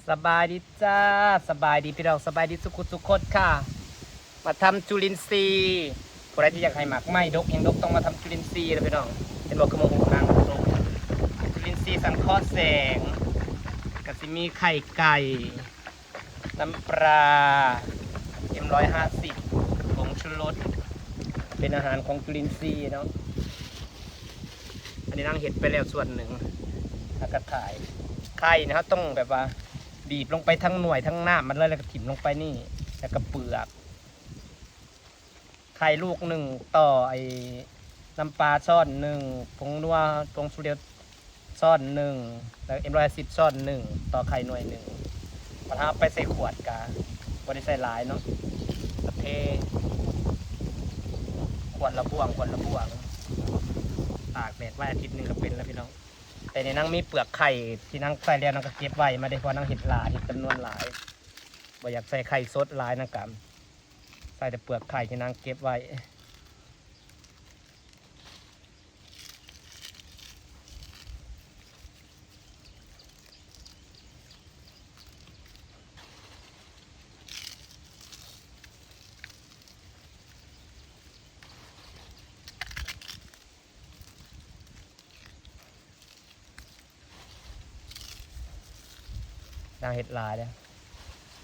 ສະບາຍດີຈ້າ ສະບາຍດີພີ່ນ້ອງ ສະບາຍດີສູ່ຄົນສູ່ຄົນຄ່ະ. ມາທຳຈຸລິນຊີ ຜູ້ໃດທີ່ຢາກໃຫ້ໝາກໄມ້ດົກແຮງດົກ ຕ້ອງມາທຳຈຸລິນຊີເດີພີ່ນ້ອງ. ເຫັນບໍ່ ຄືໝາກຫູນາງ ຈຸລິນຊີສັງເຄາະແສງ ກະຊິມີໄຂ່ໄກ່ ນ້ຳປາ ເອັມຮ້ອຍຫ້າສິບ ຜົງຊູລົດ ເປັນອາຫານຂອງຈຸລິນຊີເນາະ. ອັນນີ້ນາງເຮັດໄປແລ້ວສ່ວນໜຶ່ງ ແລ້ວກະຂາຍ. ໄຂ່ນີ້ເຮົາຕ້ອງແບບວ່າບີບລົງໄປທັງໜ່ວຍທັງນ້ຳມັນເລີຍ ແລ້ວກະຖິ້ມລົງໄປນີ້ ແລ້ວກະເປືອກ. ໄຂ່ລູກໜຶ່ງຕໍ່ໄອ້ນ້ຳປາຊ້ອນໜຶ່ງ ຜົງນົວ ຜົງຊູເລດຊ້ອນໜຶ່ງ ແລ້ວເອັມຮ້ອຍຫ້າສິບຊ້ອນໜຶ່ງ ຕໍ່ໄຂ່ໜ່ວຍໜຶ່ງ. ບັດເຮົາເອົາໄປໃສ່ຂວດກະບໍ່ໄດ້ໃສ່ຫຼາຍເນາະ ກະເທຂວດລະບ້ວງ ຂວດລະບ້ວງ ຕາກແດດໄວ້ອາທິດໜຶ່ງກະເປັນແລ້ວພີ່ນ້ອງ. ແຕ່ນີ້ນາງມີເປືອກໄຂ່ທີ່ນາງໃສ່ແລ້ວ ນາງກະເກັບໄວ້ມາເດ້ ເພາະວ່ານາງເຮັດຫຼາຍ ເຮັດຈຳນວນຫຼາຍ ບໍ່ຢາກໃສ່ໄຂ່ສົດຫຼາຍ ນາງກະ ໃສ່ແຕ່ເປືອກໄຂ່ທີ່ນາງເກັບໄວ້. ນາງເຮັດຫຼາຍເດ້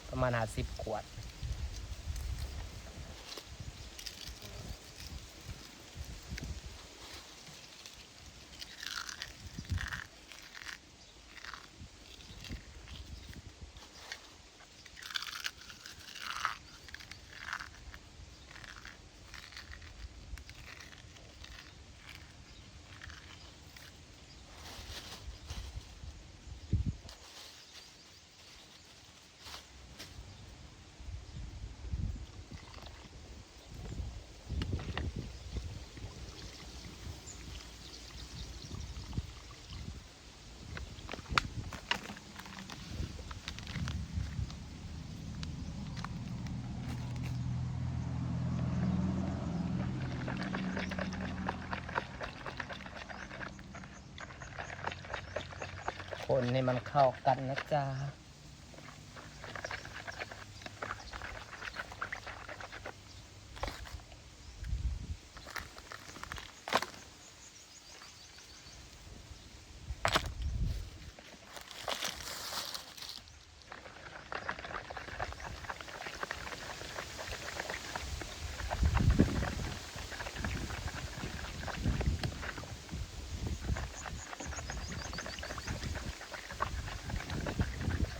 ປະມານຫ້າສິບຂວດ. ຄົນໃຫ້ມັນເຂົ້າກັນນະຈ໊ະ.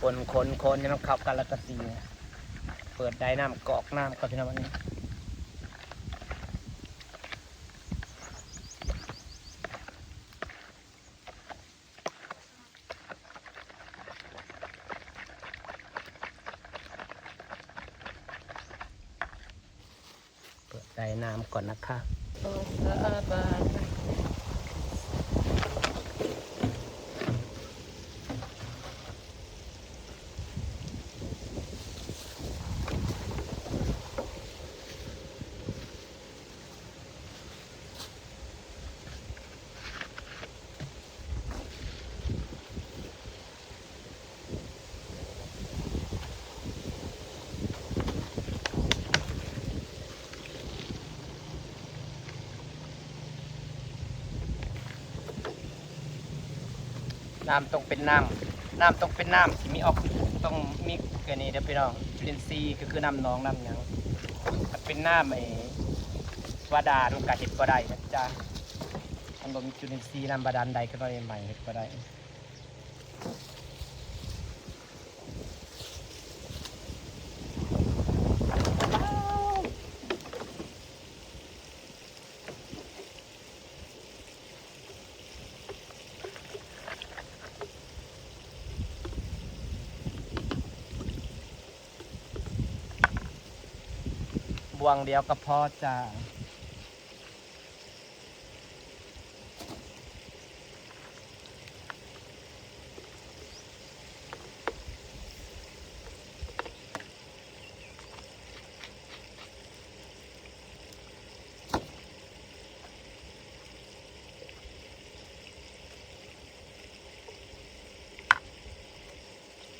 ຄົນໆໆ ໃຫ້ມັນເຂົ້າກັນ ແລ້ວກະຊິເປີດໄດນ້ຳກອກນ້ຳກ່ອນ ພີ່ນ້ອງ. ອັນນີ້ ເປີດໄດນ້ຳກ່ອນນະຄະ. ນ້ຳຕ້ອງເປັນນ້ຳ ນ້ຳຕ້ອງເປັນນ້ຳທີ່ມີອອກ ຕ້ອງມີ ອັນນີ້ເດີພີ່ນ້ອງ ຈຸລິນຊີ ກະຄືນ້ຳໜອງນ້ຳຫຍັງ. ຄັນເປັນນ້ຳໄອ້ບາດານກະເຮັດບໍ່ໄດ້ນະຈ໊ະ. ຄັນບໍ່ມີຈຸລິນຊີ ນ້ຳບາດານໃດກະໜ້ອຍໃໝ່ເຮັດບໍ່ໄດ້. ບ່ວງດຽວກະພໍຈ້າ.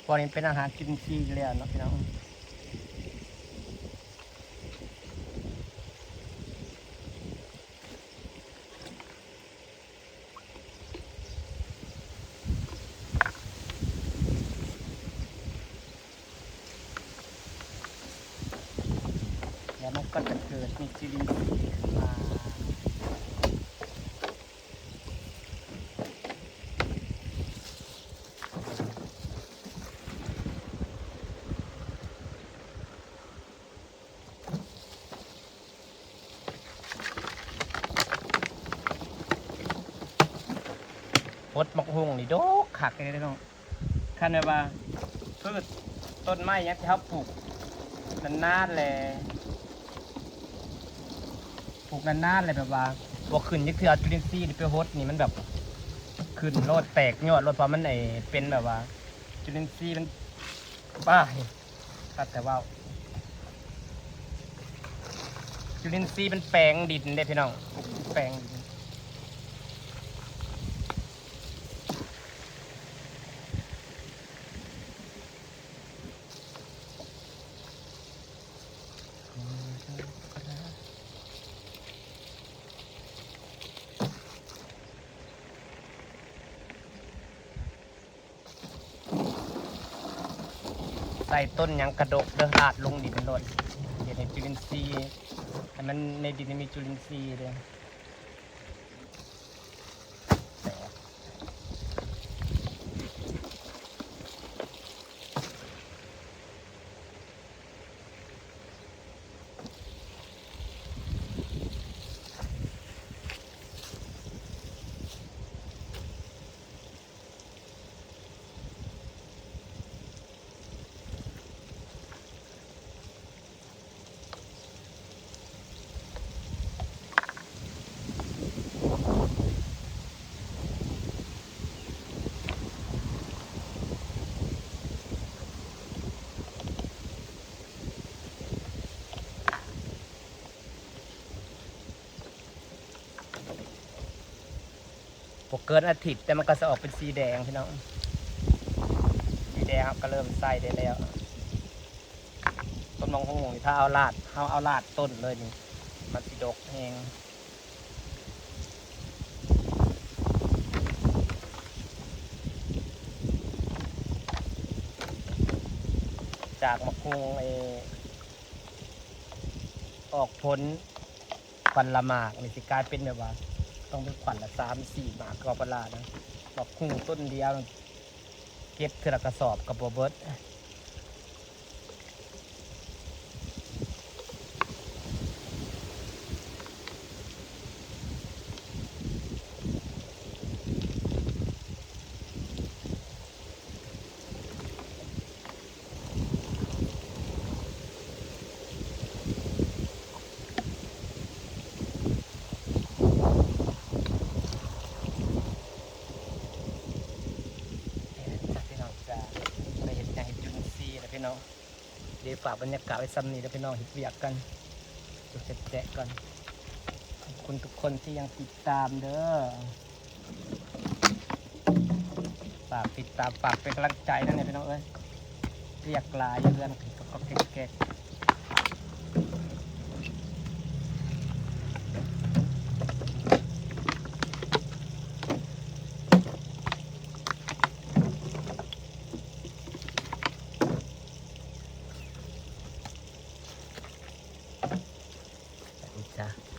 ເ ພວກນີ້ເປັນອາຫານຈຸລິນຊີຢູ່ແລ້ວເນາະພີ່ນ້ອງ. ແລ້ວມັນກໍຈະເກີດມີຈຸລິນຊີຂຶ້ນມາ. ຫົດໝາກຫຸ່ງນີ້ດົກຄັກເດ້ເນາະ. ຄັນແບບວ່າພືດຕົ້ນໄມ້ຫຍັງທີ່ເຮົາປູກນານໆແຫຼະ ປູກນານໆແຫຼະ ແບບວ່າບໍ່ຂຶ້ນຈັກເທື່ອ ເອົາຈຸລິນຊີນີ້ໄປຫົດນີ້ ມັນແບບຂຶ້ນໂລດ ແຕກຍອດໂລດ ເພາະມັນ ໄອ້ ເປັນແບບວ່າຈຸລິນຊີມັນ ປ້າ ຄັກແຕ່ເວົ້າ ຈຸລິນຊີມັນແປງດິນເດ້ພີ່ນ້ອງ ແປງດິນ. ໃສ່ຕົ້ນຫຍັງກະດົກເດີ້ ອາດລົງດິນໂລດ ເຮັດໃຫ້ຈຸລິນຊີ ໃຫ້ມັນໃນດິນໃຫ້ມີຈຸລິນຊີເດີ້. ບໍ່ເກີນອາທິດ ແຕ່ມັນກໍຈະອອກເປັນສີແດງພີ່ນ້ອງ ສີແດງ ເຮົາກໍເລີ່ມໃສ່ໄດ້ແລ້ວ. ຕົ້ນໝາກຫຸ່ງນີ້ ຖ້າເອົາລາກ ເຮົາເອົາລາກຕົ້ນເລີຍນີ້ ມັນຊິດົກແຮງ. ຈາກໝາກຫຸ່ງ ໄອ້ ອອກຜົນ ຂວັນລະໝາກນີ້ ຊິກາຍເປັນແບບວ່າ ຕ້ອງເປັນຂວັນລະສາມສີ່ໝາກ ກໍບໍ່ລານະ. ໝາກຫຸ່ງຕົ້ນດຽວ ເກັບເທື່ອລະກະສອບກໍບໍ່ເບິດ. ເຮັດຈ້າ ພີ່ນ້ອງຈ້າ ໄດ້ເຮັດຫຍັງເຮັດຈຸລິນຊີແລ້ວພີ່ນ້ອງ. ເດ ຝາກບັນຍາກາດໄວ້ຊ່ຳນີ້ເດີພີ່ນ້ອງ ເຮັດວຽກກ່ອນ ແຈະໆກ່ອນ. ຂອບຄຸນທຸກຄົນທີ່ຍັງຕິດຕາມເດີ. ຝາກຕິດຕາມ ຝາກເປັນກຳລັງໃຈນຳແດ່ພີ່ນ້ອງເອີຍ ວຽກຫຼາຍຢູ່ເຮືອນ ກໍແກກໆ. ຈ້າ